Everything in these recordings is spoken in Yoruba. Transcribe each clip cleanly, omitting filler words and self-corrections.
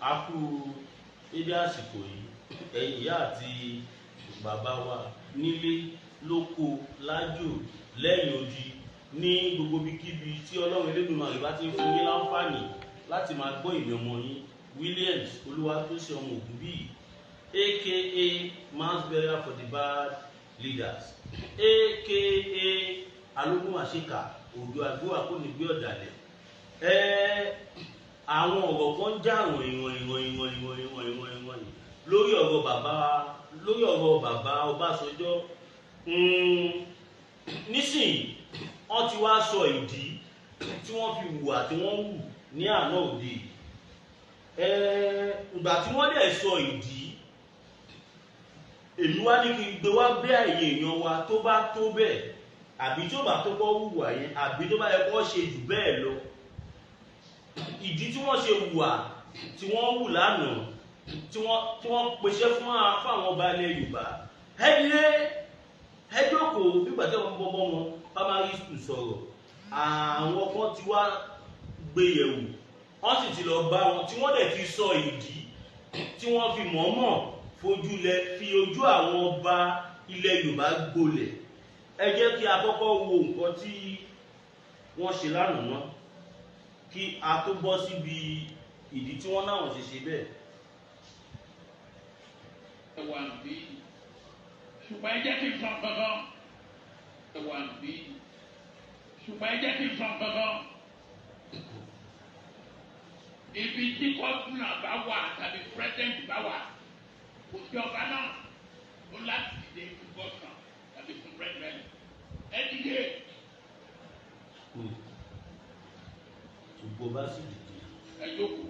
A kú dédé àsìkò yìí, ẹ̀yin ìyá àti bàbá wa nílé lóko lájò lẹ́yìn odi, ní gbogbo ibikíbi tí Ọlọ́run Elédùmarè bá ti ń fún yín láǹfààní láti máa gbọ́ ìmì ọmọ yín Williams Olúwatósìn ọmọ Ògúnbíyì, aka mass burial for the bad leaders, aka alógún àṣekà òjò àdúrà kò ní gbé ọ̀dàlẹ̀. Àwọn ọ̀rọ̀ kan ń já ìwọ̀n ìwọ̀n ìwọ̀n ìwọ̀n ìwọ̀n ìwọ̀n ìwọ̀n ìwọ̀n lórí ọ̀rọ̀ bàbá Ọbásanjọ́. Nísìnyí wọ́n ti wá sọ ìdí tí wọ́n fi hùwà tí wọ́n hù ní àná òde. Ìgbà tí wọ́n dẹ̀ sọ ìdí, èmi wá ní kí n gbé wá bí àyè èèyàn wa tó bá tó bẹ́ẹ̀, àbí tó bá tó kọ́ hùwà yẹn, àbí tó bá yẹ kó ṣe jù bẹ́ẹ̀ lọ. Ìdí tí wọ́n ṣe hùwà tí wọ́n hù lánàá, tí wọ́n pèsè fún àwọn ọba ilẹ̀ Yorùbá, ẹ dìde, ẹ jókòó, nígbà tí wọ́n bọ́ wọn primary school sọ̀rọ̀, àwọn kan ti wá gbé yẹ̀wò, wọ́n sì ti lọ bá wọn, tí wọ́n dẹ̀ ti sọ ìdí tí wọ́n fi mọ̀ọ́mọ̀ fojúlẹ̀ fi ojú àwọn ọba ilẹ̀ Yorùbá gbolẹ̀. Ẹ jẹ́ kí a kọ́kọ́ wo nǹkan tí wọ́n ṣe lánàá náà, kí a tó bọ́ síbi ìdí tí wọ́n náà ṣe ṣe bẹ́ẹ̀. Wà bí, ṣùgbọ́n ẹ jẹ́ kí n sọ kankan. Wà bí, ṣùgbọ́n ẹ jẹ́ kí n sọ kankan. Ibi tí gómìnà bá wà tàbí president bá wà, kò sí ọba náà ó láti dìde fún gómìnà tàbí fún president. Ẹ dìde. Ṣùgbọ́n bá sì dìde. Ẹ jókòó.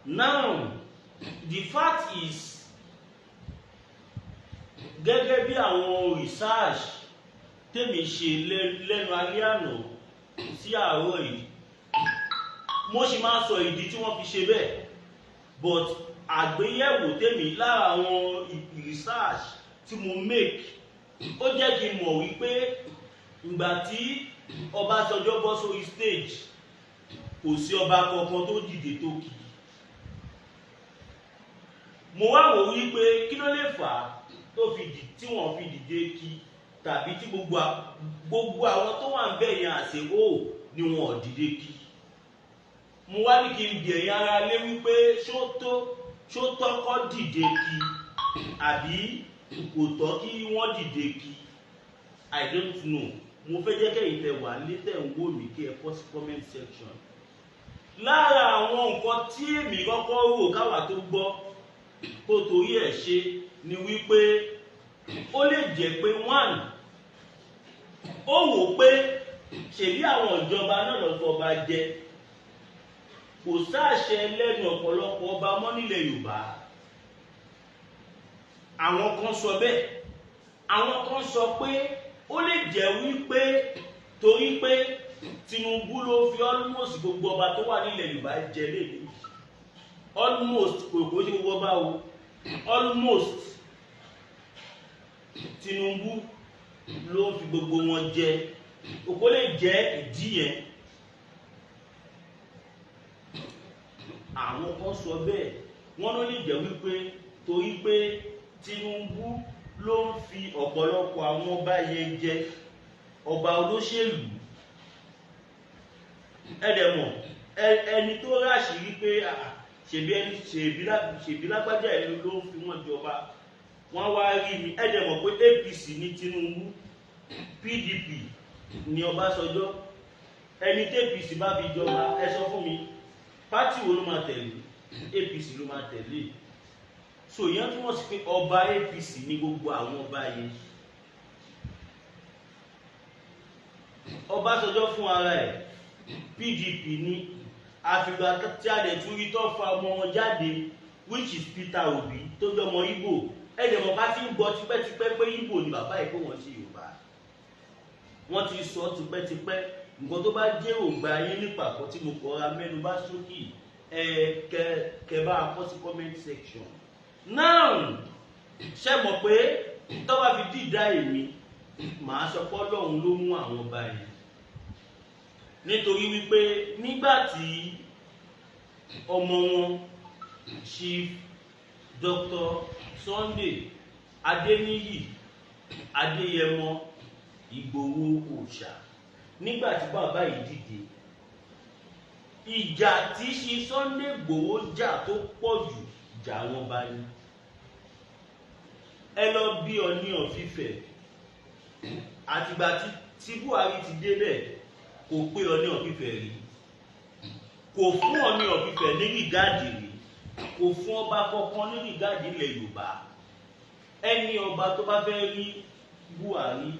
Now, the fact is, gẹ́gẹ́ bí àwọn research tèmi ṣe lẹ́nu alẹ́ àná sí àárọ̀ yìí, mo sì máa sọ ìdí tí wọ́n fi ṣe bẹ́ẹ̀, but àgbéyẹ̀wò tèmi lára àwọn research tí mo make, ó jẹ́ kí n mọ̀ wípé ìgbà tí Ọbásanjọ́ bọ́ sórí stage, kò sí ọba kankan tó dìde tó kì í. Mo wá wò wípé kí ló lè fà á tó fi dì tí wọ́n fi dìde kí, tàbí tí gbogbo àwọn tó wà ń bẹ̀ yẹn àṣẹ ó ni wọn ò dìde kí. Mo wá ní kí n bi ẹ̀yin ara lé wípé ṣó tọ́kọ́ dìde kí, àbí kò tọ́ kí wọ́n dìde kí? I don't know. Mo fẹ́ jẹ́ kẹ́yìn tẹ wà lé, tẹ̀ ń wò mí, kí ẹ kọ sí comment section. Lára àwọn nǹkan tí èmi kọ́kọ́ rò káwa tó gbọ́ tó torí ẹ̀ ṣe ni wípé ó lè jẹ́ pé, one, ó wò pé ṣèbí àwọn ìjọba náà lọ fọba jẹ, kò sáàṣẹ lẹ́nu ọ̀pọ̀lọpọ̀ ọba mọ́ nílẹ̀ Yorùbá. Àwọn kan sọ bẹ́ẹ̀. Àwọn kan sọ pé ó lè jẹ́ wípé torí pé Tinubu ló fi almost gbogbo ọba tó wà nílẹ̀ Yorùbá jẹ lẹ́nu, almost, kò ṣe gbogbo ọba o, almost Tinubu ló fi gbogbo wọn jẹ, òkò lè jẹ́ ìdí yẹn. Àwọn kan sọ bẹ́ẹ̀. Wọ́n ló lè jẹ́ wípé torí pé Tinubu ló ń fi ọ̀pọ̀lọpọ̀ àwọn ọba yẹn jẹ, ọba olóṣèlú. Ẹ̀dẹ̀mọ̀ ẹni tó ráṣìírí pé ṣèbí ẹni ṣèbí lágbájá ẹni ló ń fi wọ́n jọba, wọ́n wá rí mi. Ẹ̀dẹ̀mọ̀ pé APC ní Tinubu, PDP ní Ọbásanjọ́. Ẹni tí APC bá fi jọba, ẹ sọ fún mi, party wo ló máa tẹ̀lé? APC ló máa tẹ̀lé. So ìyẹn túmọ̀ sí pé ọba APC ní gbogbo àwọn ọba yẹn. Ọbásanjọ́ fún ara ẹ̀, PDP ní. Àfìgbà tí a dẹ̀ tún rí tó fa ọmọ wọn jáde, which is Peter Obi, tó jẹ́ ọmọ Ìgbò. Ẹ̀dẹ̀ mọ̀ bá ti ń gbọ́ tipẹ́tipẹ́ pé Ìgbò ni bàbá ẹ̀, pé wọ́n ṣe Yorùbá. Wọ́n ti sọ tipẹ́tipẹ́. Nǹkan tó bá jẹ́ òǹgbà yín nípa àkọ́ tí mo kọ́ ra mẹ́nu bá sókè, ẹ kẹ kẹ bá a kọ sí comment section. Now, ṣe mọ̀ pé tó bá fi dídá èmi, màá sọ pé Ọlọ́run ló mú àwọn ọba yẹn. Nítorí wípé nígbà tí ọmọ wọn Chief Dr. Sunday Adéníyì Adéyẹmọ Ìgbòho Òòṣà, nígbà tí bàbá yìí dìde, ìjà tí ṣe Sunday Ìgbòho jà tó pọ̀ jù jà wọ́n bá ní. Ẹ lọ bí Ọọ̀ni of Ifẹ̀, àtìgbà tí Buhari ti débẹ̀ kò pé Ọọ̀ni of Ifẹ̀ rí, kò fún Ọọ̀ni of Ifẹ̀ ní regard rí, kò fún ọba kankan ní regard ilẹ̀ Yorùbá. Ẹni ọba tó bá fẹ́ rí Buhari,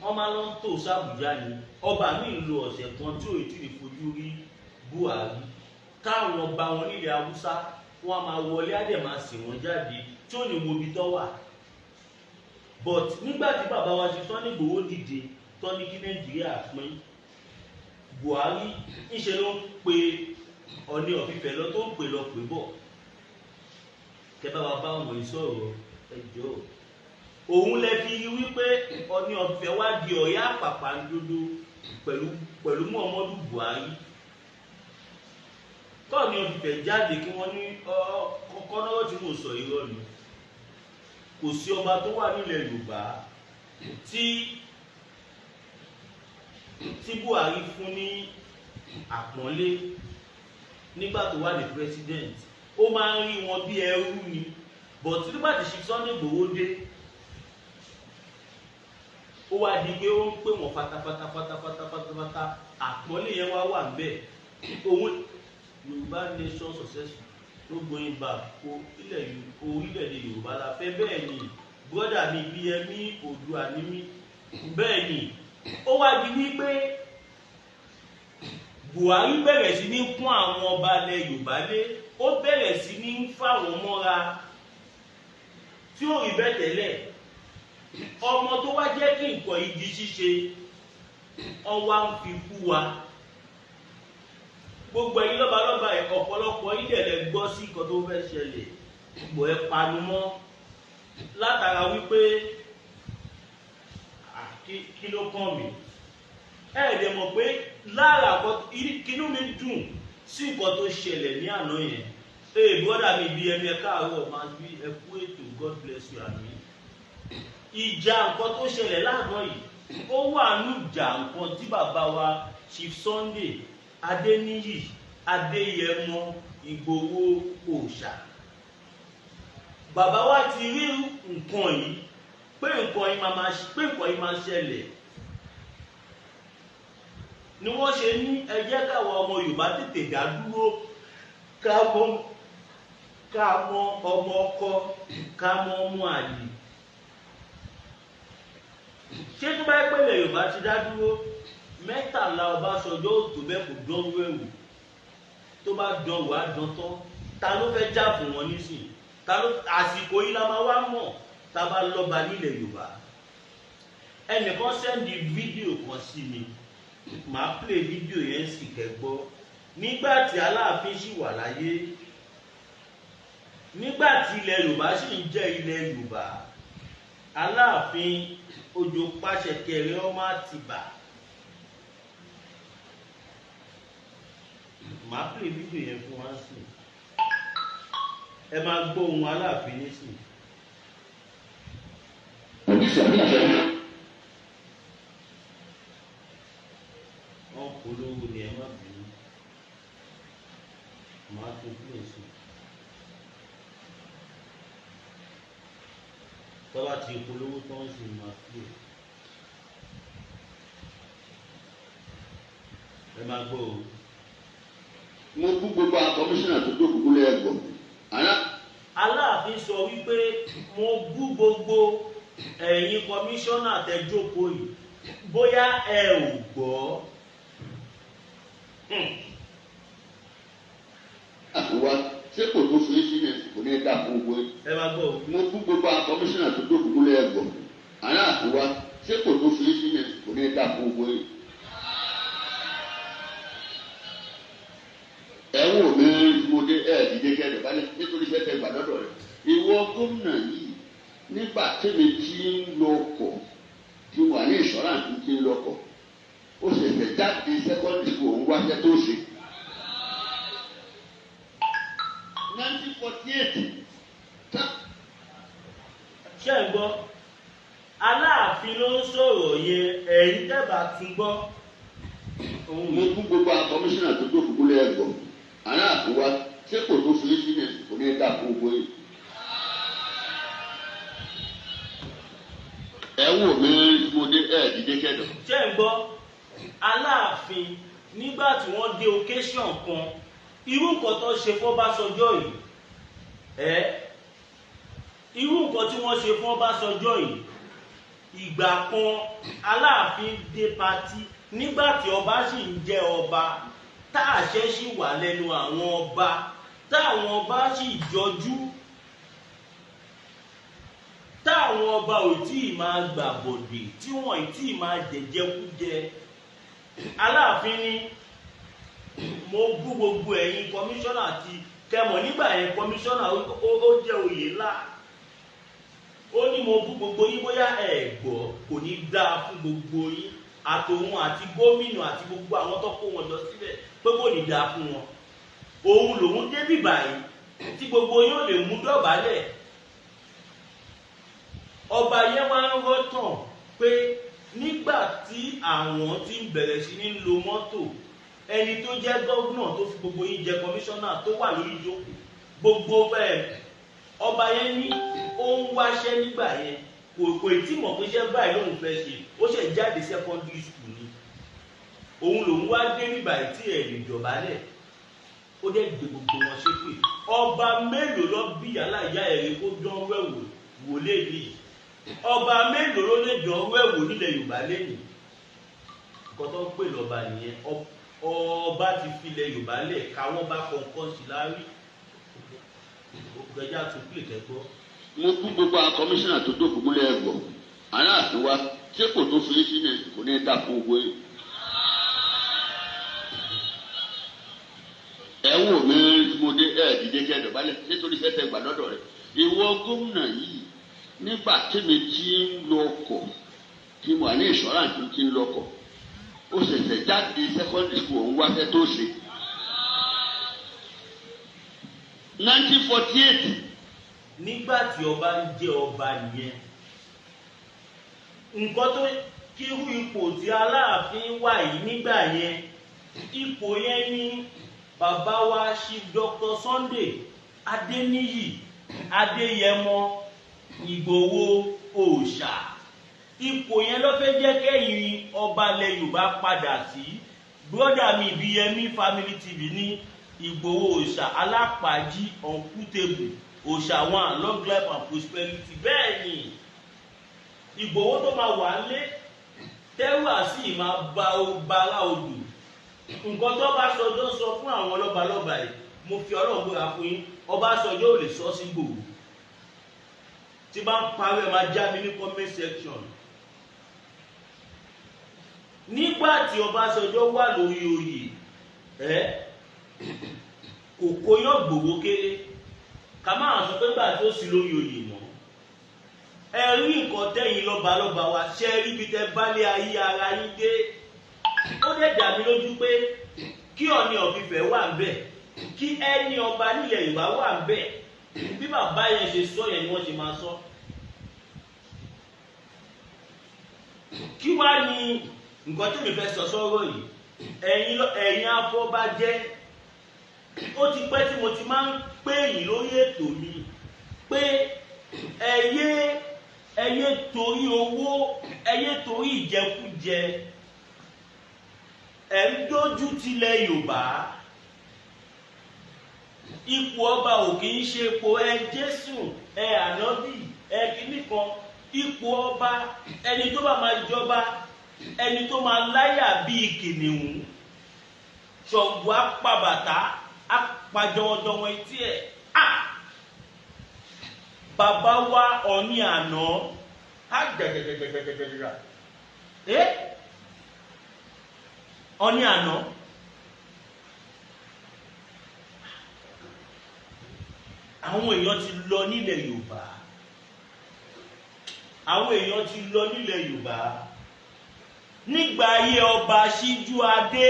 wọ́n máa lọ tò sàbújá ni. Ọba mi ń lo ọ̀sẹ̀ kan tí ò tí ì fojú rí Buhari. Káwọn ọba wọn nílẹ̀ Haúsá, wọn a máa wọlé, á dẹ̀ máa sìn wọ́n jáde tí ò ní wo ibi tó wà. But nígbà tí bàbá wa ti Sunday Igboho dìde tán ní kí Nàìjíríà pín, Buhari ńṣe ló ń pe Ọọ̀ni of Ifẹ̀ lọ, tó ń pè lọ pè bọ̀, kẹ bá wa bá wọn yìí sọ̀rọ̀, ẹjọ́. Òun lẹ fi rí wípé Ọọ̀ni of Ifẹ̀ wá di ọ̀rẹ́ àpàpàǹdodo pẹ̀lú Muhammadu Buhari. Kọ́ọ̀ni of Ifẹ̀ jáde kí wọ́n ní kọ́kọ́ náà tí mo sọ irọ́ ni. Kò sí ọba tó wà nílẹ̀ Yorùbá tí Buhari fún ní àpọ́nlé nígbà tó wà ní president. Ó máa ń rí wọn bí ẹrú ni. But nígbà tí Chief Sunday Igboho dé, ó wá di pé ó ń pè wọ́n fatafata fatafata fatafata. Àpọ́nlé yẹn wá wà níbẹ̀. Òun Yorùbá nation successful, no going back. Kó ilẹ̀ orílẹ̀-èdè Yorùbá la fẹ́. Bẹ́ẹ̀ ni, brother mi bí ẹmí Oòduà ní mí. Bẹ́ẹ̀ ni, ó wá di wípé Buhari bẹ̀rẹ̀ sí ní kún àwọn ọba ilẹ̀ Yorùbá lé, ó bẹ̀rẹ̀ sí ní fà wọ́n mọ́ra tí ó rí bẹ́ẹ̀ tẹ́lẹ̀. Ọmọ tó wá jẹ́ kí nǹkan yìí di ṣíṣe, ọwá ń fi kú wa. Gbogbo ẹ̀yin lọ́balọ́ba ẹ̀, ọ̀pọ̀lọpọ̀ yín dẹ̀ lẹ gbọ́ sí nǹkan tó fẹ́ ṣẹlẹ̀ bọ̀, ẹ panu mọ́ látara wípé kí ló kàn mí. Ẹ dẹ̀ mọ̀ pé lára kínú mi dùn sí nǹkan tó ṣẹlẹ̀ ní àná yẹn. Ee, brother mi bí ẹni, ẹ káàárọ̀, máa bí ẹ kú ètò, God bless you. Àmì ìjà nǹkan tó ṣẹlẹ̀ lánàá yìí, ó wà ní ìjà nǹkan tí bàbá wa Chief Sunday Adéníyì Adéyẹmọ Ìgbòho Òòṣà, bàbá wa ti rí nǹkan yìí pé nǹkan yìí máa ṣẹlẹ̀ ni wọ́n ṣe ní ẹ jẹ́ káwa ọmọ Yorùbá tètè dá dúró, ká mọ ọmọ ọkọ, ká mọ ọmọ àlè. Ṣé tó bá yẹ pé ilẹ̀ Yorùbá ti dá dúró, 13 Ọbásanjọ́ ò tó bẹ́ẹ̀ kò dánwó ẹ̀wò. Tó bá dánwò, á dán tán. Ta ló fẹ́ jà fún wọn nísìn? Ta ló? Àsìkò yìí la máa wá mọ̀ tá a bá lọ́ba nílẹ̀ Yorùbá. Ẹnìkan send fídíò kan sí mi, màá play fídíò yẹn sì kẹ́gbọ́. Nígbà tí Aláàfin ṣì wà láyé, nígbà tí ilẹ̀ Yorùbá sì ń jẹ́ ilẹ̀ Yorùbá, Aláàfin Òjó Pàṣẹkẹrẹ ọmọ Àtìbà, màá play fídíò yẹn fún wa sí, ẹ máa gbọ́ ohùn Aláàfin nísìn. Wọn polówó ni, ẹ má bínú, màá tún play sí tọ́ba ti polówó tán sí, máa play, ẹ máa gbọ́ o. Mo bú gbogbo àwọn kọmíṣánná tó dókòó lẹ́ẹ̀gbọ́n ará. Aláàfin sọ wípé mo bú gbogbo ẹ̀yin kọmíṣánná tẹ́jókòó yìí, bóyá ẹ ò gbọ́. Àwa ṣé kò tó fi sílẹ̀, kò ní dà fún gbogbo yín. Ẹ máa gbọ́ o. Mo bú gbogbo àwọn kọmíṣánná tó dókòó lẹ́ẹ̀gbọ́n ará. Àwa ṣé kò tó fi sílẹ̀, kò ní dà fún gbogbo yín. Ẹ wò mí, mo dé, ẹ dìde kẹ́ ẹ dọ̀bálẹ̀ nítorí iṣẹ́ tẹ gbà lọ́dọ̀ rẹ̀. Ìwọ gómìnà yìí, nígbà tẹ́mi tí ń lọ ọkọ̀ tí wà ní insurance tí ń lọ ọkọ̀, ó ṣẹ̀ṣẹ̀ jáde secondary school. yẹn, ẹ̀yin tẹ́bà tún gbọ́. Mo kú gbogbo àwọn kọmíṣánná tó jókòó lé ẹgbọ ará àkúwá ṣé kò tó fi sí ní kò ní dà fún gbogbo yìí. Ẹ wò mí mo dé ẹ dìde kẹdọ. Ṣé ń gbọ́ Aláàfin nígbà tí wọ́n dé occasion kan, irú nǹkan tó ṣe fún Ọbásanjọ́ yìí, ẹ irú nǹkan tí wọ́n ṣe fún Ọbásanjọ́ yìí, ìgbà kan Aláàfin dé party nígbà tí ọba sì ń jẹ́ ọba, tá àṣẹ sì wà lẹ́nu àwọn ọba, táwọn ọba sì jọjú, táwọn ọba ò tí ì máa gbà bọ̀dè, tí wọ́n ì tí ì máa jẹjẹkújẹ. Aláàfin ní mo bú gbogbo ẹ̀yin kọmíṣánná àti kẹmọ̀ nígbà yẹn, kọmíṣánná ó jẹ́ oyè ńlá. Ó ní mo bú gbogbo yín, bóyá ẹ gbọ́, kò ní dáa fún gbogbo yín, àtòun àti gómìnà àti gbogbo àwọn tó kó wọn lọ síbẹ̀, pé kò ní dáa fún wọn. Òun lòun débì báyìí tí gbogbo yín ò lè mú dọ̀bálẹ̀. Ọba yẹn wá ń rọ́tàn pé nígbà tí àwọn ti ń bẹ̀rẹ̀ sí ní lo mọ́tò, ẹni tó jẹ́ gómìnà tó fi gbogbo yín jẹ kọmíṣánná tó wà lórí ìjókòó gbogbo ẹ̀, ọba yẹn ní ó ń wáṣẹ́ nígbà yẹn, kò tí mọ̀ pé iṣẹ́ báyìí lòun fẹ́ ṣe, ó ṣẹ̀ jáde secondary school ni. Òun lòun wá dé nígbà tí ẹ̀ lè dọ̀bálẹ̀. Ó dẹ̀ gbé gbogbo wọn ṣépè. Ọba mélòó lọ bí yàrá ìyá ẹ̀rẹ́ kó dán wẹ̀wò wò léyìí? Ọba mélòó ló lè dán wẹ̀wò nílẹ̀ Yorùbá lẹ́yìn? Nǹkan tó ń pè lọ́ba nìyẹn. Ọba ti filẹ̀ Yorùbá lẹ̀ káwọ́ bá kọ̀ọ̀kan sí láárí. Òkèjà tún pè kẹ́gbọ́. Mo kú gbogbo àwọn kọmíṣánná tó jókòó lé ẹgbọ ará àkúwá ṣé kò tó fi sí ní kò ní dà fún gbogbo yìí. Ẹ wò mí mo dé ẹ dìde kẹdọ balẹ̀ nítorí iṣẹ́ tẹ́ gbà lọ́dọ̀ rẹ̀. Ìwọ gómìnà yìí, nígbà tèmi ti ń lọ ọkọ̀, tí mo wà ní ìṣọ́ráǹtì tí ń lọ ọkọ̀, ó ṣẹ̀ṣẹ̀ jáde secondary school, òun wáṣẹ́ tó ṣe. 1948. Nígbà tí ọba ń jẹ́ ọba nìyẹn, nǹkan tó kírú ipò tí Aláàfin wà yìí nígbà yẹn, ipò yẹn ní bàbá wa Chief Dr. Sunday Adéníyì Adéyẹmọ Ìgbòho Òòṣà, ipò yẹn ló fẹ́ jẹ́ kẹ́yìn ọba ilẹ̀ Yorùbá padà sí. Brọ́dà mi Ìbíyẹmí Family TV ní Ìgbòho Òòṣà alápàájí ọ̀nkútébù òòṣà one, long life and prosperity. Bẹ́ẹ̀ ni Ìgbòho tó máa wà lé tẹ́rù àsì máa ba bara odò. Nǹkan tó bá sọjọ́ sọ fún àwọn lọ́balọ́ba yìí, mo fi Ọlọ́run búra fún yín, Ọbásanjọ́ ò lè sọ sí Ìgbòho. Tí bá ń parọ́, ẹ̀ máa já mi ní comment section. Nígbà tí Ọbásanjọ́ wà lórí oyè ẹ, kò kóyán Ìgbòho kéré. Ká máa sọ pé nígbà tí ó sì lórí oyè mọ́, ẹ rí nǹkan tẹ́yìn lọ́balọ́ba wa ṣe rí ibi tẹ́ bálé ayé ara yín dé. Ó dẹ̀ dà mí lójú pé kí Ọọ̀ni of Ifẹ̀ wà ń bẹ̀, kí ẹni ọba nílẹ̀ Yorùbá wà ń bẹ̀, bí bàbá yẹn ṣe sọ yẹn ni wọ́n ṣe máa sọ. Kí wá ní nǹkan tí mi fẹ́ sọ sọ́rọ̀ yìí? Ẹ̀yin afọbajẹ́, ó ti pẹ́ tí mo ti máa ń pè yín lórí ètò mi pé ẹ yé torí owó, ẹ yé torí ìjẹkújẹ, ẹ ń dójú tilẹ̀ Yorùbá. Ipò ọba ò kì í ṣe ipò ẹ Jésù, ẹ ànábì, ẹ kìíní kan. Ipò ọba, ẹni tó bá máa jọba, ẹni tó máa láyà bíi kìnìún, Ṣàngó apabàtà apàjọwọjọwọ etí ẹ. Bàbá wa Ọọ̀ni àná á gbẹgbẹgbẹgbẹgbẹgbẹ ẹ Ọọ̀ni àná. Àwọn èèyàn ti lọ nílẹ̀ Yorùbá, àwọn èèyàn ti lọ nílẹ̀ Yorùbá nígbà ayé ọba Síjú Adé.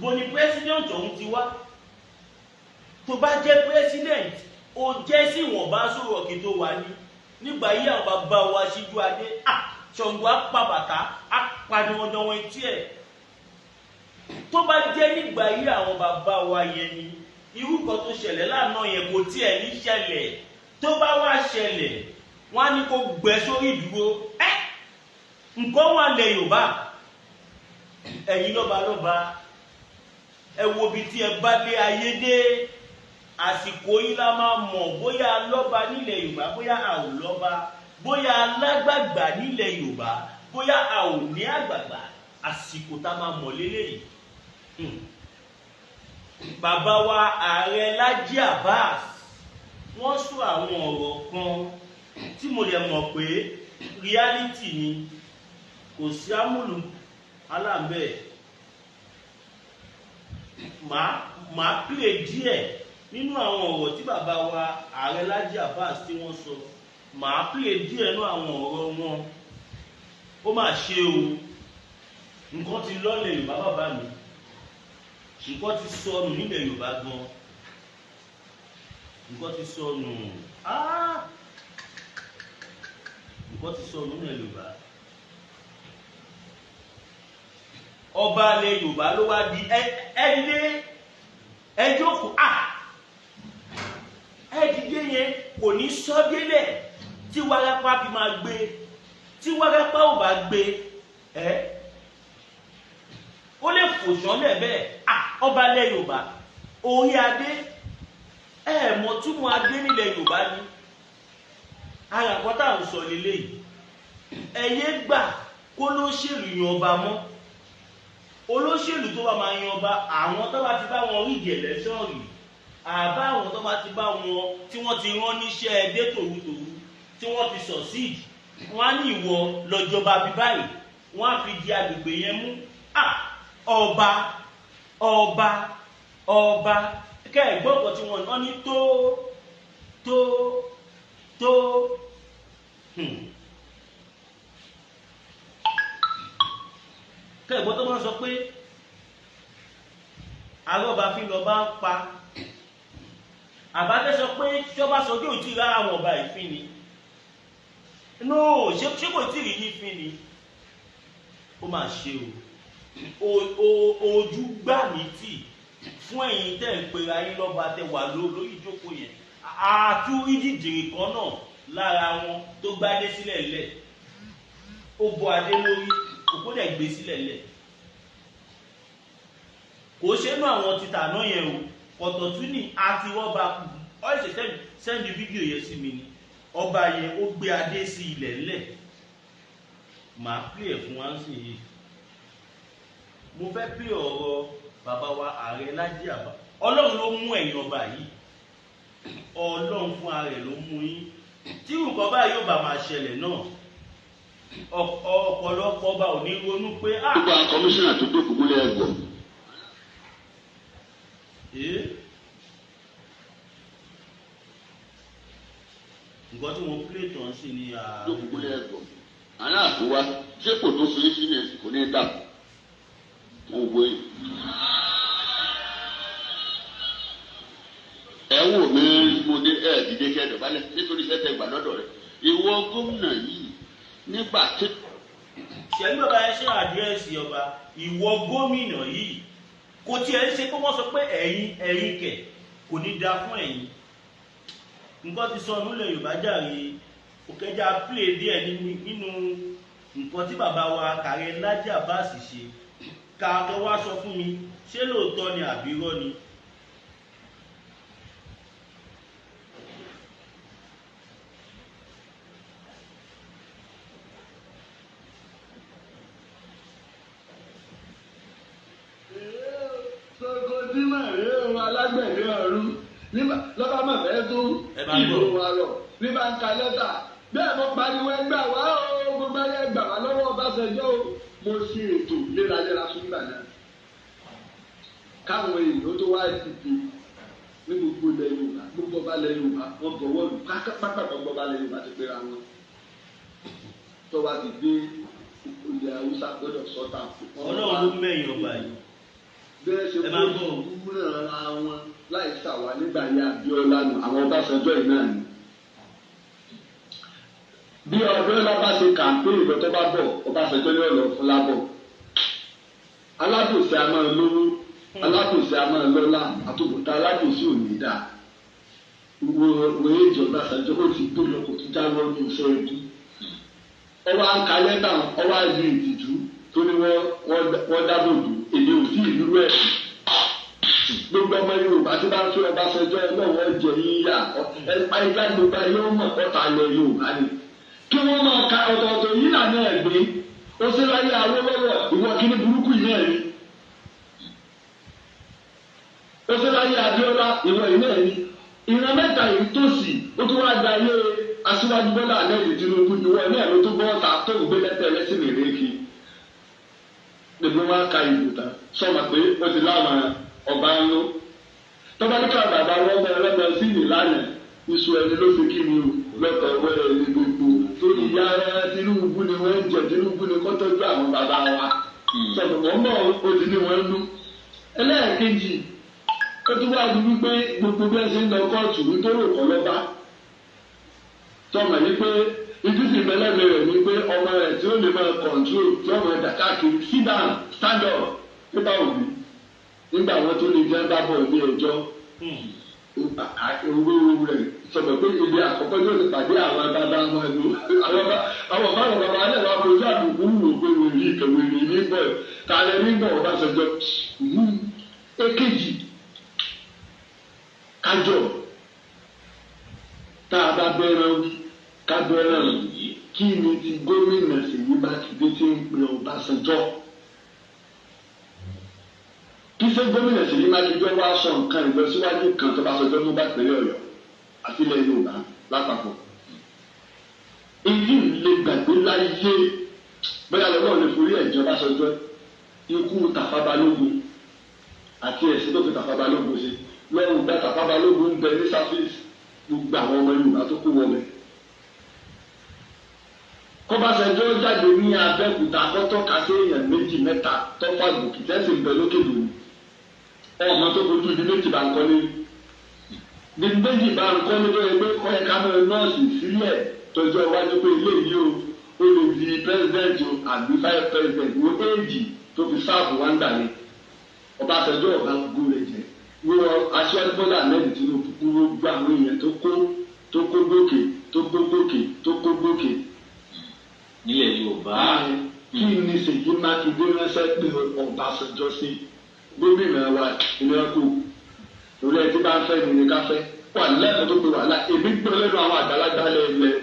Bo ni president ọ̀hún ti wá? Tó bá jẹ́ president, ó jẹ́ sí ìwọ̀nba sọ̀rọ̀ kí tó wà ní. Nígbà yí àwọn bàbá wa Síjú Adé, Ṣàngó apá bàtà apaniwọ̀ndọ̀wọ̀n etí ẹ̀. Tó bá jẹ́ nígbà yí àwọn bàbá wa yẹn ni irú kan tó ṣẹlẹ̀ lánàá yẹn kò tiẹ̀ ní ṣẹlẹ̀. Tó bá wá ṣẹlẹ̀, wọ́n á ní kó gbẹ sórí ìdúró. Ẹ́, nǹkan wà lẹ̀ Yorùbá, ẹ̀yin lọ́ba lọ́ba, ẹ wo ibi tí ẹ bá lé ayé dé. Àsìkò yìí la máa mọ̀ bóyá lọ́ba nílẹ̀ Yorùbá, bóyá a ò lọ́ba, bóyá alágbàgbà nílẹ̀ Yorùbá, bóyá a ò ní àgbàgbà. Àsìkò tá a máa mọ̀ lélẹ́yìí. Bàbá wa Ààrẹ Lájí Abbas, wọ́n sọ àwọn ọ̀rọ̀ kan tí mo lè mọ̀ pé reality ni, kò sí àmúlù aláǹbẹ̀. Màá play díẹ̀ nínú àwọn ọ̀rọ̀ tí bàbá wa Ààrẹ Lájí Abbas tí wọ́n sọ. Màá play díẹ̀ nínú àwọn ọ̀rọ̀ wọn. Ó mà ṣe o, nǹkan ti lọ́lẹ̀ Yorùbá bàbá mi, nǹkan ti sọnù nílẹ̀ Yorùbá gan, nǹkan ti sọnù, nǹkan ti sọnù nílẹ̀ Yorùbá. Ọba ilẹ̀ Yorùbá ló wá di ẹ lé ẹ jókòó, ẹ dìde yẹn kò ní sọ délẹ̀ tí wárápá fi máa gbé. Tí wárápá ò bá gbé ẹ, ó lè fò sánlẹ̀ bẹ́ẹ̀. Ọba ilẹ̀ Yorùbá, orí adé, ẹ mọ̀ túmọ̀ adé nílẹ̀ Yorùbá ni. Ara nǹkan tá à ń sọ lélẹ́yìí, ẹ yé gbà kó lóṣèlú yan ọba mọ́. Olóṣèlú tó bá máa yan ọba, àwọn tó bá ti bá wọn rí ìjẹ̀lẹ̀ sọ́ọ̀rì, àbá àwọn tó bá ti bá wọn tí wọ́n ti rán níṣẹ́ dé tòrutòru, tí wọ́n ti succeed, wọ́n á ní ìwọ lọ́jọba bí báyìí, wọ́n á fi di agbègbè yẹn mú. Ọba ọba ọba kẹ́ẹ̀gbọ́n kan tí wọ́n ná ní tó tó tó. Kẹ́ẹ̀gbọ́n tó máa ń sọ pé arọ́ba fi lọ́ba ń pa àbáfẹ́ sọ pé ṣọba sọ pé òtí rárá àwọn ọba ìfín ni. No, ṣé kò tí ì rí yín fín ni? Ó máa ṣe o, ojú gbà mí tì fún ẹ̀yin tẹ́ ń pera yín lọ́ba, tẹ́ wà lórí ìjókòó yẹn. Àtúrí dìdìrì kan náà lára wọn tó gbádé sílẹ̀ lẹ̀, ó bọ adé lórí òkú dẹ̀ gbé sílẹ̀ lẹ̀. Kò ṣe nú àwọn títà náà yẹn o. Ọ̀tọ̀ tún ní àti ọba ọ̀ṣẹ̀ sẹ́ndì fídíò yẹn sí mi ni. Ọba yẹn ó gbé adé sí ilẹ̀ lẹ̀. Màá pè é fún wa sí yìí. Mo fẹ́ pè ọ̀rọ̀ bàbá wa Ààrẹ Lájí Abbas. Ọlọ́run ló mú ẹ̀yin ọba yìí, Ọlọ́run fún ara rẹ̀ ló mú yín. Tí nǹkan báyìí yóò bá máa ṣẹlẹ̀ náà, ọ̀pọ̀lọpọ̀ ọba ò ní ronú pé. Gbogbo àwọn kọmíṣánná tó dókòó gúnlẹ̀ ẹ̀gbọ́n. Nǹkan tí mo plé tán sí ni. Dókòó gúnlẹ̀ ẹ̀gbọ́n. Aláàfin wa ṣé kò tó fi sílẹ̀ kò ní dà owó yìí. Ẹ wò mí mo dé ẹ dìde kẹ́ dọ̀bálẹ̀ nítorí iṣẹ́ tẹ́ gbà lọ́dọ̀ rẹ̀. Ìwọ gómìnà yìí nígbà tí. Ṣẹ̀lú bàbá yẹn ṣe àdírẹ́sì ọba, ìwọ gómìnà yìí kò tiẹ̀ ń ṣe pé wọ́n sọ pé ẹ̀yin ẹ̀yin kẹ̀ kò ní da fún ẹ̀yin. Nǹkan ti sọnù lẹ̀ Yorùbá jàre. Òkèjà play díẹ̀ nínú nǹkan tí bàbá wa Ààrẹ Lájí Abbas ṣe. Ká tó wá sọ fún mi ṣé lóòótọ́ ni àbí irọ́ ni. Sokodima rèé o, alágbẹ̀dẹ ọ̀run lọ́ba mọ̀ fẹ́ tó ìlú wa lọ ní bá ń ka lẹ́tà bẹ́ẹ̀ mo pariwo ẹgbẹ́ wa o, gbogbo ẹgbẹ́ gbà wá lọ́wọ́ Ọbásanjọ́ o. Mo ṣe ètò léraléra fún ìgbà náà káwọn èèyàn tó wá dìde ní gbogbo ilẹ̀ Yorùbá, gbogbo ọba ilẹ̀ Yorùbá wọ́n bọ̀wọ́ lù pápá, gbogbo ọba ilẹ̀ Yorùbá ti pera wọn tó wá ti dé ilẹ̀ Haúsá gbọ́dọ̀ sọ́ta. Ọlọ́run ló mẹ́yìn ọba yìí. Bẹ́ẹ̀ ṣe kó ìwúrọ̀ ara wọn láì ṣàwà nígbà yá Abíọ́lá nù àwọn Ọbásanjọ́ yìí náà ni. Bí Abíọ́lá bá ṣe kàmpéyìn lọ tó bá bọ̀, Ọbásanjọ́ ní ọ̀lọ́ fún lábọ̀. Alábòsí a máa lówó, alábòsí a máa lọ́lá, àtúbọ̀tán alábòsí ò ní dáa. Wo èjì Ọbásanjọ́ ó ti gbé lọ kò tún jáwọ́ ní iṣẹ́ ẹbí. Ọwọ́ à ń ka lẹ́tà, ọwọ́ àìní ìtìjú tó ní wọ́n dábò bò, èmi ò sí ìlú ẹ̀. Gbogbo ọmọ Yorùbá tí bá ń fi Ọbásanjọ́ lọ́wọ́ jẹ yíyá ẹ̀ka gbogbo ayé ó mọ̀ ọ̀tá ilẹ̀ Yorùbá ni. Kí wọ́n máa ka ọ̀tọ̀ọ̀tọ̀ yìí lànà ẹ̀gbẹ́ ó ṣe láyé Awólọ́wọ̀ ìwọ kíní burúkú yìí náà ni. Ó ṣe láyé Abíọ́lá ìwọ yìí náà ni. Ìran mẹ́ta yìí tòsí ó tún wá da ayé Aṣíwájú Bọ́lá Ahmed Tinubu ìwọ náà ló tún bọ́ ọ̀tà tó ń gbé lẹ́tẹ̀ lẹ́sìn mìíràn. Gbogbo wọn ka ìbò tán sọ̀mọ̀ pé ó ti láwọn ọba ńlọ tọ́ba ní káwọn bàbá wọn bẹ ọlọ́mọ sí ìlànà iṣu ẹni ló fi kí ni o lọ́tọ̀ ọwọ́ ẹni gbogbo torí ìyá Tinubu ni wọ́n ń jẹ Tinubu ni kó tọ́jú àwọn bàbá wa sọ̀tọ̀ wọ́n mọ̀ ó ti ní wọ́n nú. Ẹlẹ́ẹ̀kejì ó tún wá di wípé gbogbo bí ẹ ṣe ń lọ kóòtù nítorí òkọ́ lọ́ba tọmọ yìí pé ibi tí ìbẹ́lẹ́mi rẹ̀ ni pé ọmọ rẹ̀ tí ó lè máa kọ̀ǹtró tí ọmọ rẹ̀ dà káàkiri sit down stand up nípa òbí nígbà wọn tó lè jẹ́ bá bọ̀ ní ẹjọ́ owó rẹ̀ sọ̀rọ̀ pé ibi àkọ́kọ́ yóò ti pàdé àwọn bàbá wọn lò àwọn báwọn bàbá alẹ́ wa fojú àbùkù wò pé wèrè ìkẹwèrè ní bọ̀ tààlẹ́ ní bọ̀ Ọbásanjọ́. Èkejì kájọ tá a bá bẹ́rẹ̀ wí ká bẹ́rẹ̀ wí kí ni ti gómìnà Ṣèyí Mákindé ti ń pe Ọbásanjọ́? Kí ṣe gómìnà Ṣèyí Mákindé wá sọ nǹkan ìlọsíwájú kan tó bá sọjọ́ mú bá pẹ̀lú Ọ̀yọ́ àti ilẹ̀ Yorùbá lápapọ̀. Èyí lè gbàgbé láyé bóyá lọ́wọ́ lè forí ẹ̀jọ́ bá sọjọ́ ikú Tàfà Balógun àti ẹ̀sìn tó fi Tàfà Balógun ṣe lọ́rùn gba Tàfà Balógun ń bẹ ní sáfíìsì gbogbo àwọn ọmọ Yorùbá tó kó wọlé. Kọ́básanjọ́ jáde ní Abẹ́òkúta kọ́tọ́ka sí èèyàn méjì mẹ́ta tọ́fà gòkè tẹ́sí ń bẹ lókè lòun. Ọmọ tó fojú di méjì bá ń kọ́lé ní méjì bá ń kọ́lé tó yẹ pé kọ́ ẹ ká mọ́ nọ́ọ̀sì sílẹ̀ tọjọ́ iwájú pé ilé yìí o ó lè di president o àbí vice president wo éèjì tó fi sáàbù wá ń gbà yẹn. Ọbásanjọ́ ọba gbogbo rẹ̀ jẹ́ wọ́n Aṣíwájú Bọ́lá Ahmed Tinubu gbogbo àwọn èèyàn tó kó gòkè tó kó gòkè tó kó gòkè nílẹ̀ Yorùbá. Kí ni Ṣèyí Mákindé ránṣẹ́ pé Ọbásanjọ́ sí gómìnà wa ìnira kù torí ẹ tí bá ń fẹ́ ni ní ká fẹ́ wà lẹ́nu tó pe wàhálà èmi gbọ́ lẹ́nu àwọn àgbàlagbà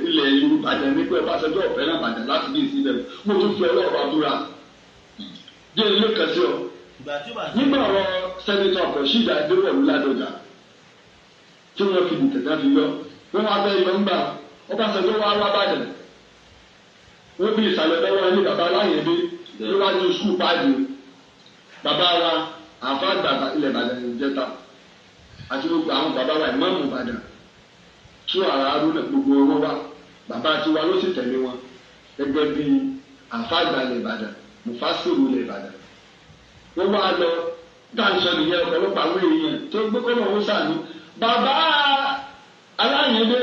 ilẹ̀ Yorùbá jẹ́ ní pé Ọbásanjọ́ ọ̀fẹ́ náà bàjẹ́ láti bí ìsílẹ̀ mo tún fi ọlọ́ọ̀bá búra dé ilé kan sí ọ. Nígbà ọ̀rọ̀ sẹ́nitọ̀ Rasheed Adéwọ̀lú Ládọjà tí wọ́n fi dìtẹ̀ fi yọ wọ́n wá fẹ́ yọ ńgbà Ọbásanjọ́ wá wá bàjẹ́ wọ́n bí ìsàlẹ̀ lọ́wọ́ ilé bàbá aláyẹ̀dé níwájú sùkúù páàdì bàbá wa àfa àgbà ilẹ̀ Ìbàdàn ìjẹta àti gbogbo àwọn bàbá wa ìmáàmù Ìbàdàn tú ara arúnà gbogbo wọn wá bàbá tiwa ló sì tẹ̀lé wọn gẹ́gẹ́ bí àfa àgbà ilẹ̀ Ìbàdàn mufasiru ilẹ̀ Ìbàdàn. Wọ́n wá lọ dáńsọ nìyẹn ọ̀pọ̀lọpọ̀ àwọn èèyàn tó gbé kọ́nà wọn sànú bàbá aláyẹ̀dé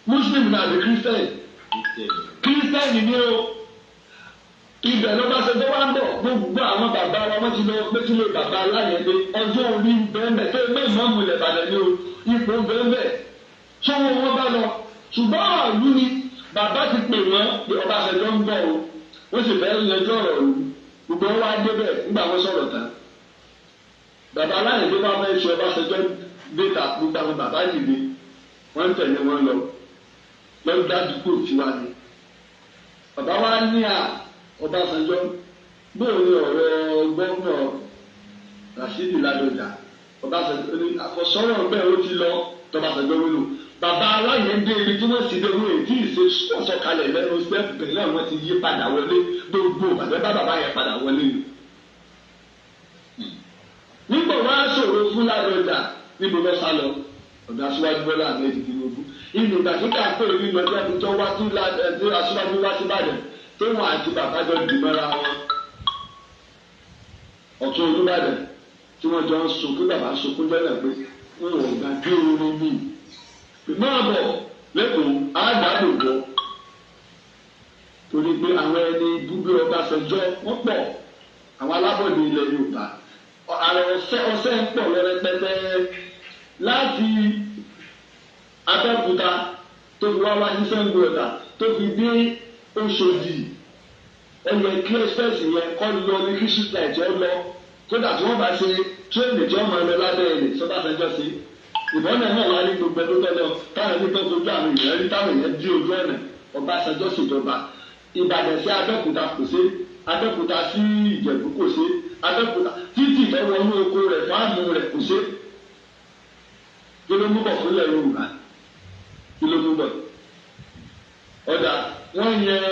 Muslim náà àbí Christian Kírísítẹ́nì ni o ibẹ̀ lọ́bàṣẹ́jọ́ wá ń bọ̀ gbogbo àwọn bàbá wa wọ́n ti lọ pétúlé bàbá aláyẹ̀dé ọjọ́ orí bẹ́ẹ̀nbẹ́ẹ̀ tó gbé ìmọ̀ọ́mù ilẹ̀ Ìbàdàn ni o ipò bẹ́ẹ̀nbẹ́ẹ̀ sówó wọn bá lọ ṣùgbọ́n ọ̀lú ni bàbá ti pè wọ́n pé Ọbásanjọ́ ń bọ̀ o wọ́n sì fẹ́ yanjú ọ̀rọ̀ òru gbogbo wọn wá débẹ̀ nígbà wọn sọ̀rọ̀ tán bàbá aláyẹ̀dé bá fẹ́ ṣe Ọbásanjọ́ déta gbogbo àwọn bàbá dìde wọ́n ń tẹ̀lé wọn lọ lọ́dún tiwa ni bàbá wa ní à Ọbásanjọ́ bóun ni ọ̀rọ̀ gómìnà Rasheed Ládọjà Ọbásanjọ́ ní àkọsọ́rọ̀ bẹ́ẹ̀ ó ti lọ tọ́básanjọ́ wínú bàbá aláyẹ̀dé ibi tí wọ́n sì dé wọ́n èyí ìṣe sọ̀kalẹ̀ lẹ́nu step bẹ̀rẹ̀ náà wọ́n ti yí padà wọlé gbogbo bàbá bá bàbá yẹn padà wọlé ni. Nígbà wọn á ṣòro fún Ládọjà níbo lọ sá lọ ọ̀dọ̀ Aṣíwájú Bọ́lá Ahmed Tinubu inú ìgbà tó kà pé nínú ọjọ́ tó wá sí Aṣíwájú wá sí Ìbàdàn tó wọn àti bàbá jọ dìmọ́ra wọn Ọ̀tún Olúbàdàn tí wọ́n jọ ń sunkún bàbá sunkún jọ́nà pé wọn ò gbàgbé orin mi máa bọ̀ lẹ́kọ̀ọ́ àádàbòbọ̀ Ọbásanjọ́ wọ́n pọ̀ àwọn alábọ̀dé ilẹ̀ Yorùbá àrẹ ọ̀sẹ̀ ń pọ̀ lọ́rẹ́pẹ́tẹ́ láti Abẹ́òkúta tó fi wá wá sí Ṣàngó Ọ̀tà tó fi dé Òṣòdì ẹyẹ kí express yẹn kọ́ lọ ní kí street light ọ lọ kódà tí wọ́n bá ṣe tírẹ́nì tí wọ́n máa lọ lábẹ́ ẹ̀rẹ̀ sọ́bàṣẹ́jọ́ sí ìbọnà náà wà ní gbogbo ẹgbẹ́ tọ́lọ táwọn ẹni tó fojú àwọn èèyàn rí táwọn èèyàn dí ojú ọ̀nà Ọbásanjọ́ ṣèjọba Ìbàdàn sí Abẹ́òkúta kò sí Abẹ́òkúta sí Ìjẹ̀bú kò sí Abẹ́òkúta títì tọ́wọ́ inú oko rẹ̀ fáàmù rẹ̀ kò sí. Kí ló mú bọ̀ fúnlẹ̀ Yorùbá? Kí ló mú bọ̀? Ọ̀dà wọ́n yan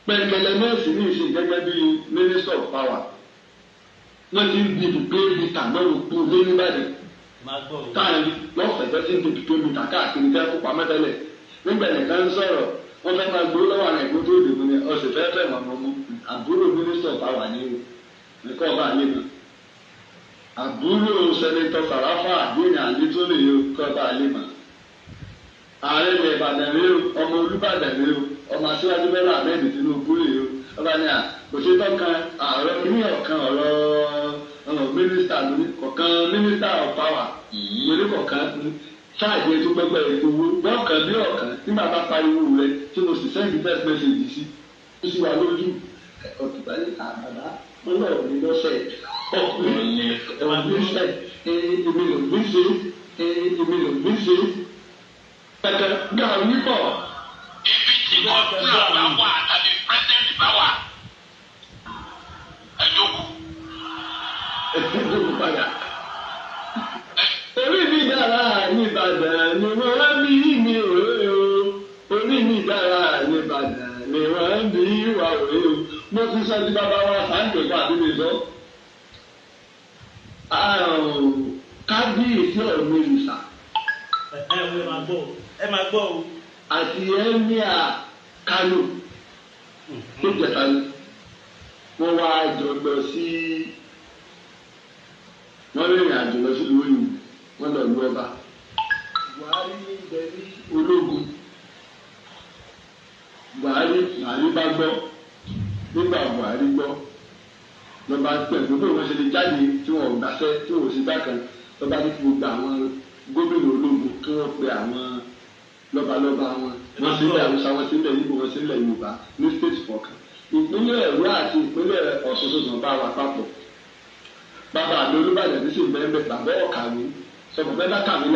Pẹ̀kẹ̀lẹ̀ nọ́ọ̀sì ní ìsìn gẹ́gẹ́ bí Minister of Power. Wọ́n ti ń di ibùgbé mítà mẹ́rin kú lé níbàdàn. Táyà lọ́fẹ̀ẹ́ fẹ́ sí ń di ibùgbé mítà káàkiri tẹ́ kó pamọ́ tẹ́lẹ̀. Nígbà nìkan ń sọ̀rọ̀ wọ́n fẹ́ máa gbowó lọ́wọ́ àwọn ẹ̀gbọ́n tó dìbò ni ọ̀sẹ̀ fẹ́ fẹ́ mọ̀ mọ́ àbúrò Minister of Power ní o nìkan ọba àlè mọ́. Àbúrò Sẹ́nitọ́ Sàráfà àdéhùn àlè tó lè yọ kọ́ ọba àlè mọ́. Ààrẹ ilẹ̀ Ìbàdàn rèé o, ọmọ Olúbàdàn rèé o, ọmọ Aṣíwájú Bọ́lá Ahmed Tinubu rèé o. Ọba ní à kò ṣe tọ́kan ààrẹ kìíní ọ̀kan ọ̀rọ̀ mínísítà lórí kọ̀ọ̀kan mínísítà of power lórí kọ̀ọ̀kan ṣáàjì tó gbẹgbẹ owó bọ́ọ̀kan bí ọ̀kan tí bàbá pariwo rẹ tí mo sì sẹ́ndì text message sí ó sì wà lójú ọ̀túnba ní àbàbá wọn náà ní lọ́sẹ̀ ọ̀gbìn ọ̀gbìn èmi ló ní ṣe èmi ló ní ṣe kẹ̀kẹ́ gàrí pọ̀. Ibi tí gómìnà bá wà tàbí pírẹsidẹ́ǹtì bá wà ẹ jókòó. Ẹ padà. Orí mi dára ní Ìbàdàn ni wọ́n bí mi òwe o. Orí mi dára ní Ìbàdàn ni wọ́n bí wà òwe o. Mo ti sọ ti bàbá wa sáńdẹ̀kọ́ àbí mi sọ. Kábíyèsí ọ̀run ìrìsà. Ẹ máa gbọ́ o. Àti Emir Kano tó jẹta ni wọ́n wá jọ lọ sí wọ́n rìnrìn àjò lọ sí ìlú òyìnbó wọ́n lọ ìlú ọba. Buhari ní ibẹ̀ ní ológun. Buhari bá gbọ́ nígbà Buhari gbọ́ lọ́ba pẹ̀lú bí wọ́n ṣe lè jáde tí wọ́n ò gbàṣẹ́ tí wọ́n ò sí bákan lọ́ba ní kí gbogbo àwọn gómìnà ológun kí wọ́n pe àwọn lọ́balọ́ba wọn wọ́n sì ń lẹ̀ Haúsá wọ́n sì ń lẹ̀ Ìgbò wọ́n sì ń lẹ̀ Yorùbá ní state kọ̀ọ̀kan ìpínlẹ̀ Ọ̀yọ́ àti ìpínlẹ̀ Ọ̀ṣun ṣoṣo bá wà papọ̀ bàbá àmì Olúbàdàn ní sì bẹ́ẹ̀ bẹ́ẹ̀ bàbá ọ̀kàwé sọ̀rọ̀ bẹ́ẹ̀ bá kàwé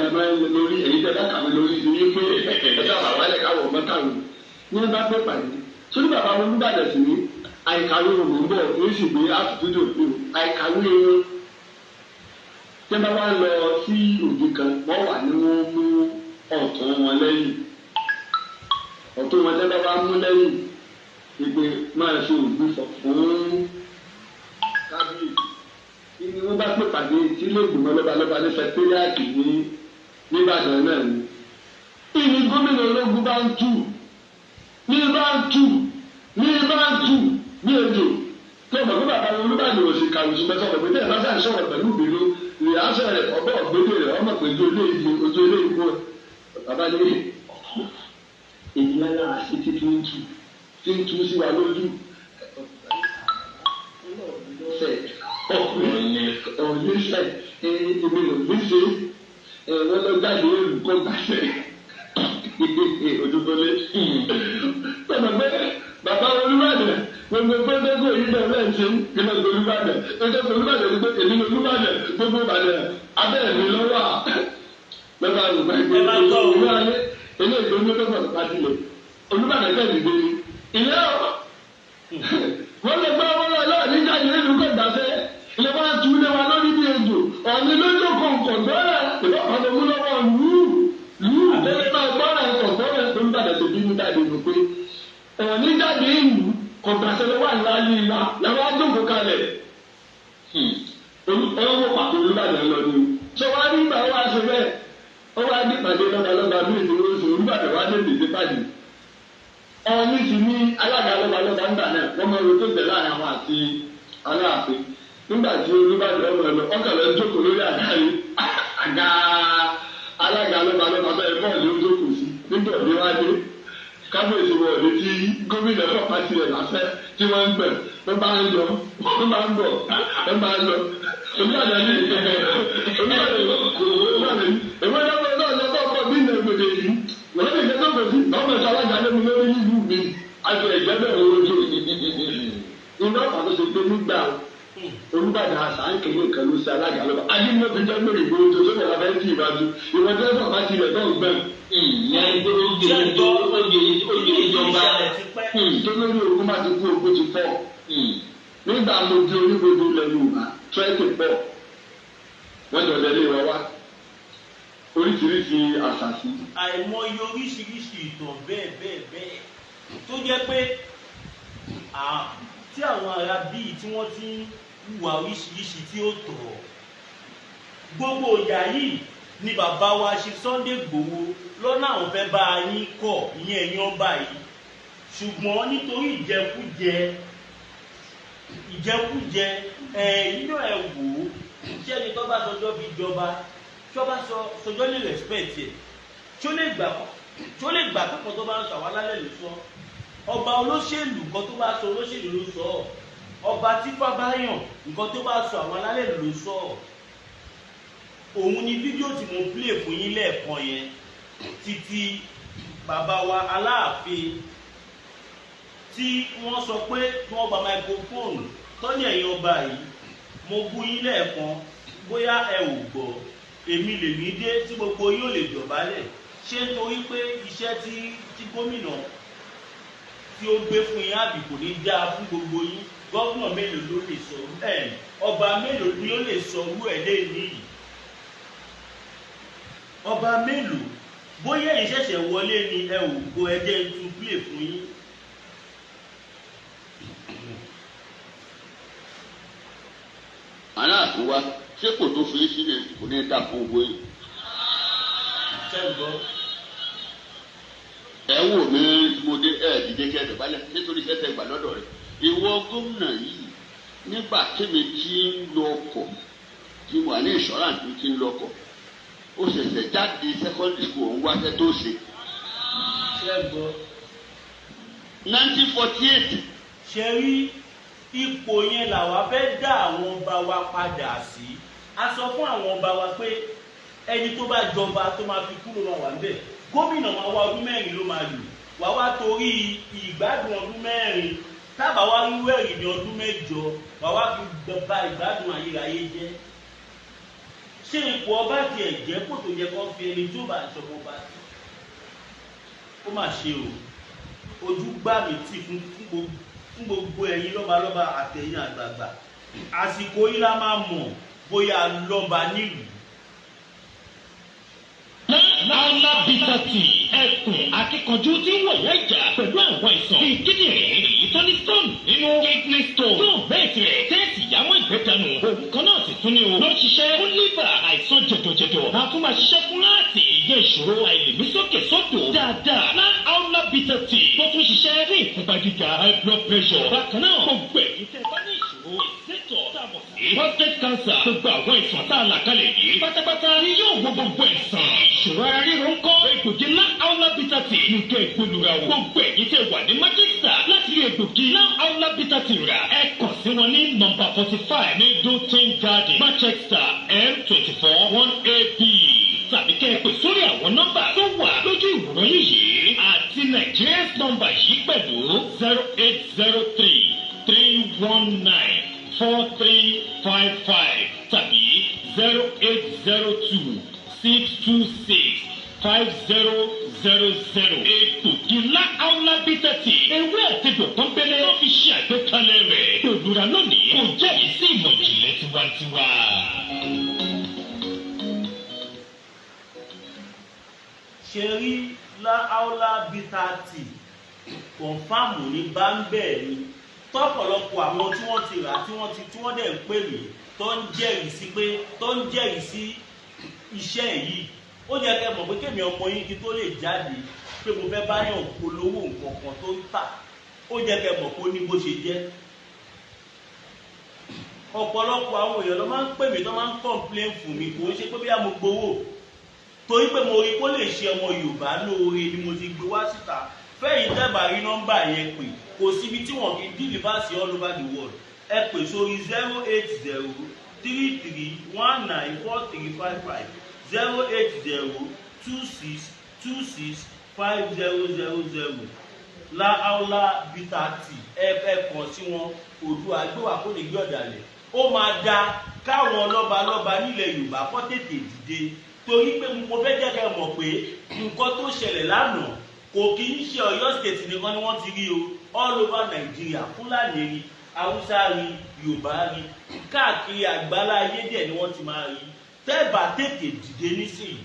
lórí èyí tẹ́ bá kàwé lórí ti yín pé ẹ sábà wálẹ̀ káwọ̀ ọmọ kàwé ní wọ́n bá pẹ́ pàdé sórí bàbá Olúbàdàn sì ní àìkàwé wọn mò ń bọ̀ ní sì gbé àtúntò òfin àìkàwé wọn tẹ́ bá wá lọ sí òde kan wọ́n wà ní wọ́n mú ọ̀tún wọn lẹ́yìn ọ̀tún wọn tẹ́ bá wá mú lẹ́yìn ìpè máa ṣe ògbúfọ̀ fún kábíyèsí ni wọ́n bá pè pàdé tí ilé ìgbìmọ̀ lọ́balọ́ba ní sẹkítẹ́rìàtì ní nìbàdàn náà ni. Ìní gómìnà ológun bá ń tù ní bá ń tù ní bá ń tù ní ètò tó mọ̀ pé bàbá Olúbàdàn ò sì kàwé ṣùgbọ́n sọ̀rọ̀ pé tẹ́lẹ̀ bá sàn sọ̀rọ̀ pẹ̀lú ìbínú ìyáṣẹ́ rẹ̀ ọgbẹ́ ọ̀gbẹ́dẹ rẹ̀ ọmọ pẹ̀lú olóyìnbó ojú olóyìnbó bàbá ní èyí lára àṣẹ tí ń tù tí ń tú sí wa lójú ọ̀níṣẹ́ èmi ló ní ṣe wọ́n lọ jáde olùkọ́ gbàṣẹ ojúbọlé. Tọ̀nà pé bàbá Olúbàdàn gbogbo gbogbo yìí náà lẹ́yìn ṣe kí ló ń gbé Olúbàdàn ẹjọ́ pé Olúbàdàn ni pé èmi ló Olúbàdàn gbogbo Ìbàdàn abẹ́ mi lọ́wọ́ à lọ́ba àlùbá ìgbé ìlú ayé ilé ìgbé ní ọjọ́ pàtàkì pàtìlẹ̀ Olúbàdàn tẹ̀ dìde ni ìyá wọ́n lè gbọ́ wọn lọ́wọ́ níjà yìí ló kọ́ gbàṣẹ ilé wa tu ilé wa lórí bí ejò ọ̀ní lójú kọ̀ǹkọ̀ gbọ́rẹ̀ ìwọ ọ̀nà mú lọ́wọ́ lù lù lẹ́yìn máa gbọ́rẹ̀ kọ̀ǹgbọ́rẹ̀ tó ń bàdàn tó bínú jáde nù pé ọ̀ní jáde ìlú kọ̀ǹgbàṣẹ lọ́wọ́ àláyé wa làwọn ajókòó kalẹ̀ ọwọ́ pàtó Olúbàdàn lọ ni o sọ wá ní ìgbà wa ṣe bẹ́ẹ̀ ó wá ní ìpàdé lọ́balọ́ba bí ètò oṣù Olúbàdàn wá dé ìdíje pàdé ọ̀ní sì ní alága lọ́balọ́ba ńgbà náà wọ́n mọ ohun tó tẹ̀ láàrin àwọn àti Aláàfin nígbà tí Olúbàdàn ọmọ ẹlọ ọkàn lọ jókòó lórí àga yìí àga alága lọ́balọ́ba bẹ́ẹ̀ bọ́ọ̀lù ó jókòó sí nígbà òde wá dé Kábíyèsí wọ̀ ní tí gómìnà pàpà tirẹ̀ lásẹ̀ tí wọ́n ń gbẹ̀ wọ́n bá ń lọ wọ́n bá ń bọ̀ wọ́n bá ń lọ. Olúwàdà ní olúwàdà olúwàdà ní èmi náà wọ́n náà lọ́kọ̀ ọkọ̀ bí ilẹ̀ gbèdé yìí wọ́n lè jẹ́ tó kò sí ọmọ ìta alága lẹ́nu lórí ìlú mi àti ẹ̀jẹ̀ bẹ́ẹ̀ wọ́n ojú. Iná pàtó ṣe pé nígbà Olúbàdàn àṣà ń kéde kan ló ṣe alága lọ́ba. Adínú fi jẹ́ lórí ìgboro tó sọ́kẹ̀ lábẹ́ tí ìbájú. Ìwọ̀n tí wọ́n bá ti rẹ̀ náà gbẹ̀m. Ìyẹn tó ó jẹ ìjọba. Ìṣẹ̀lẹ̀ ti pẹ́. Tó lórí ogun bá ti kú ogun ti fọ́. Nígbà mo di onígbodò ilẹ̀ Yorùbá twenty four wọ́n jọ lẹ́lé wa wá oríṣiríṣi àṣàṣì. Àìmọye oríṣiríṣi ìtàn bẹ́ẹ̀ bẹ́ẹ̀ bẹ́ẹ̀ tó jẹ́ pé tí àwọn ará bíi tí wọ́n ti ń hùwà oríṣiríṣi tí ó tọ̀. Gbogbo ìyà yìí ni bàbá wa ṣe Sunday Igboho lọ́nà àwọn fẹ́ bá a yín kọ̀, ìyẹn ẹ̀yin ọba yìí, ṣùgbọ́n nítorí ìjẹkújẹ ẹ̀yin náà ẹ̀ wò ó, ṣẹ́ni tó bá sọjọ́ fi jọba tí ọba sọ sọjọ́ lè respect ẹ̀, tí ó lè gbà tí ó lè gbà pípọ̀ tó bá ń sọ àwọn alálẹ̀ ló sọ. Ọba olóṣèlú nǹkan tó bá sọ olóṣèlú ló sọ, ọba tí fábáyàn nǹkan tó bá sọ àwọn alálẹ̀ ló sọ. Òun ni fídíò tí mo play fún yín lẹ́ẹ̀kan yẹn títí bàbá wa Aláàfin tí wọ́n sọ pé kí wọ́n gba microphone tọ́ni ẹ̀yin ọba yìí, mo bú yín lẹ́ẹ̀kan bóyá ẹ ò gbọ́, èmi lèmi dé tí gbogbo yóò lè dọ̀bálẹ̀. Ṣé nítorí pé iṣẹ́ tí gómìnà tí ó gbé fún yín àbí kò ní dáa fún gbogbo yín? Gómìnà mélòó ló lè sọ ẹ, ọba mélòó ni ó lè sọ orú ẹ̀ lẹ́yìn yìí? Ọba mélòó? Bóyá èyí ṣẹ̀ṣẹ̀ wọlé ni ẹ ò gbọ́, ẹ jẹ́ n tún play fún yín. Aláàfin wa ṣé kò tó fi sílẹ̀ kò ní dà fún owó yìí. Ṣé ń gbọ́? Ẹ wò mí tí mo dé ẹ dìde kẹ́ ẹ dọ̀bálẹ̀ nítorí iṣẹ́ tẹ́ gbà lọ́dọ̀ rẹ̀. Ìwọ gómìnà yìí nígbà tèmi tí ń lọ ọkọ̀ tí wà ní insurance tí ń lọ ọkọ̀ ó ṣẹ̀ṣẹ̀ jáde secondary school òun wáṣẹ́ tó ṣe. Ṣé ń gbọ́? 1948. Ṣe rí ipò yẹn làwa fẹ́ dá àwọn ọba wa padà sí. A sọ fún àwọn ọba wa pé ẹni tó bá jọba tó máa fi kúrò máa wà níbẹ̀, gómìnà máa wá ọdún 4 ló máa lò wá wá torí ìgbádùn ọdún 4 tábà wá wíwú ẹ̀rì ní ọdún 8 wá wá fi ba ìgbádùn ayérayé jẹ́. Ṣé ipò ọba tiẹ̀ jẹ́ kó tó yẹ kó fi ẹni tó bá ṣọmọ bá sí? Ó mà ṣe o, ojú gbà mí tì fún gbogbo ẹ̀yin lọ́balọ́ba àtẹ̀yìn àgbààgbà. Àsìkò yìí la máa mọ̀ bóyá lọ́ba nílùú. Láńlá bitter tea, ẹkùn akíkanjú tí ń wọ̀nyá ìjà pẹ̀lú àwọn àìsàn bíi kíndìnrín èyí tó ní stone nínú, kidney stone tó bẹ́ẹ̀ tirẹ̀ tẹ́ẹ̀sì yàmọ́ ìgbẹ́dànù. Òun kan náà sì tún ní o ló ń ṣiṣẹ́ fún liver, àìsàn jẹ̀dọ̀jẹ̀dọ̀, a tún máa ṣiṣẹ́ fún láti ìyẹn ìṣòro àìlèmísókè sódò dáadáa. Láńlá bitter tea tó tún ṣiṣẹ́ fún ìfúnpá gíga, high blood pressure. Bákan náà gbogbo ẹ̀yin tẹ́ bá ní ìṣòro ìsétọ̀ tàbọ̀ sí prostate cancer, gbogbo àwọn àìsàn tá a là kalẹ̀ yìí pátápátá ni yóò wo gbogbo ẹ̀sán. Ìṣòro ara ríro ń kọ́, egbògi Láńlá bitter tea nìkẹ́ ìgbólura o. Gbogbo ẹ̀yin tẹ́ wà ní Manchester láti rí egbògi Láńlá bitter tea rà, ẹ kàn sí wọn ní nọ́mbà 45 Middleton Garden, Manchester, M24 1AB, tàbí kẹ́ ẹ pè sórí àwọn nọ́mbà tó wà lójú ìwòran yìí àti Nigerian nọ́mbà yìí pẹ̀lú 08033194355 tàbí 08026265000. Egbògi Láńlá bitter tea, ewé àtẹ̀gbò pọ́npẹ́lẹ́ wọ́n fi ṣe àgbékalẹ̀ rẹ̀. Òdùrà lónìí kò jẹ́rìí sí ìmọ̀ ìjìnlẹ̀ tiwantiwa. Ṣe rí Láńlá bitter tea confam ní báńbẹ̀ ni tọ́pọ̀lọpọ̀ àwọn tí wọ́n ti rà tí wọ́n ti tí wọ́n dẹ̀ ń pè mí tó ń jẹ́rìí sí pé tó ń jẹ́rìí sí iṣẹ́ yìí. Ó jẹ́ kẹ́ mọ̀ pé kémi ọmọ yín kí tó lè jáde pé mo fẹ́ báyàn polówó nǹkan kan tó ń tà, ó jẹ́ kẹ́ mọ̀ pé ó ní bó ṣe jẹ́. Ọ̀pọ̀lọpọ̀ àwọn èèyàn ló máa ń pè mí tó máa ń complain fún mi, kò ń ṣe pé bóyá mo gbowó, torí pé mo rí kó lè ṣe ọmọ Yorùbá lóore ni mo ti gbé wá síta. Fẹ́yìn tẹ́bà rí nọ́mbà yẹn pè, kò síbi tí wọ́n kì í deliver sí all over the world. Ẹ pè sórí 08033194355, 08026265000. Láàlá Bitter Tea, ẹ kàn sí wọn. Oòduà gbé wa kó lè gbé ọ̀dàlẹ̀. Ó máa da káwọn lọ́balọ́ba nílẹ̀ Yorùbá kó tètè dìde, torí pé mo fẹ́ jẹ́ kẹ́ mọ̀ pé nǹkan tó ṣẹlẹ̀ lánàá, kò kí ń ṣe Ọ̀yọ́ State nìkan ni wọ́n ti rí o. All over Nigeria, Fúlàní rí, Haúsá rí, Yorùbá rí, káàkiri àgbálá ayé dẹ̀ ni wọ́n ti máa rí. Tẹ́ẹ̀bà tètè dìde nísìnyí,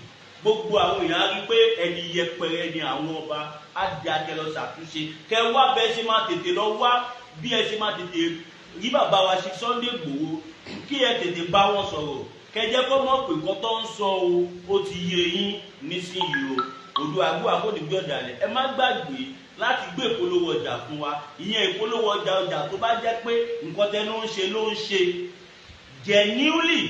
gbogbo àwọn èèyàn á rí pé ẹni yẹpẹrẹ ni àwọn ọba. Á di akẹlọ ṣàtúnṣe, kẹ wá bẹ́ẹ̀ ṣe máa tètè lọ wá bí ẹ ṣe máa tètè rí bàbá wa ṣe Sunday Igboho, kí ẹ tètè bá wọn sọ̀rọ̀, kẹjẹ kó mọ̀ pé nǹkan tó ń sọ o, ó ti yé yín nísìnyí o. Oòduà gbé kó ní gbé ọ̀dàlẹ̀. Ẹ má gbàgbé láti gbé ìpolówó ọjà fún wa. Ìyẹn ìpolówó ọjà, ọjà tó bá jẹ́ pé nǹkan tẹnu ń ṣe ló ń ṣe genuinely,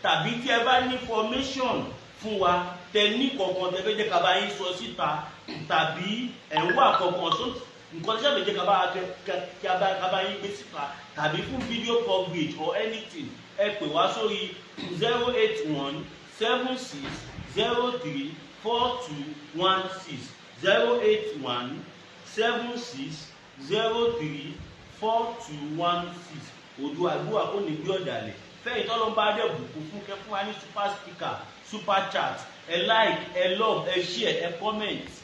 tàbí tí ẹ bá ní information fún wa, tẹ ní kọ̀ọ̀kan tẹ fẹ́ jẹ́ ká bá yín sọ síta, tàbí ẹ̀ ń wà kọ̀ọ̀kan nǹkan tí sábẹ̀ jẹ́ ká bá yín gbé síta, tàbí fún video coverage or anything, ẹ pè wá sórí 08176034216, 08176034216. Oòduà gbé kó ní gbé ọ̀dàlẹ̀. Fẹ́yìn tọ́lọ́ bá dẹ̀ bùkún fún, kẹ́ fún wa ní super sticker, super chat. Ẹ like, ẹ love, ẹ share, ẹ comment.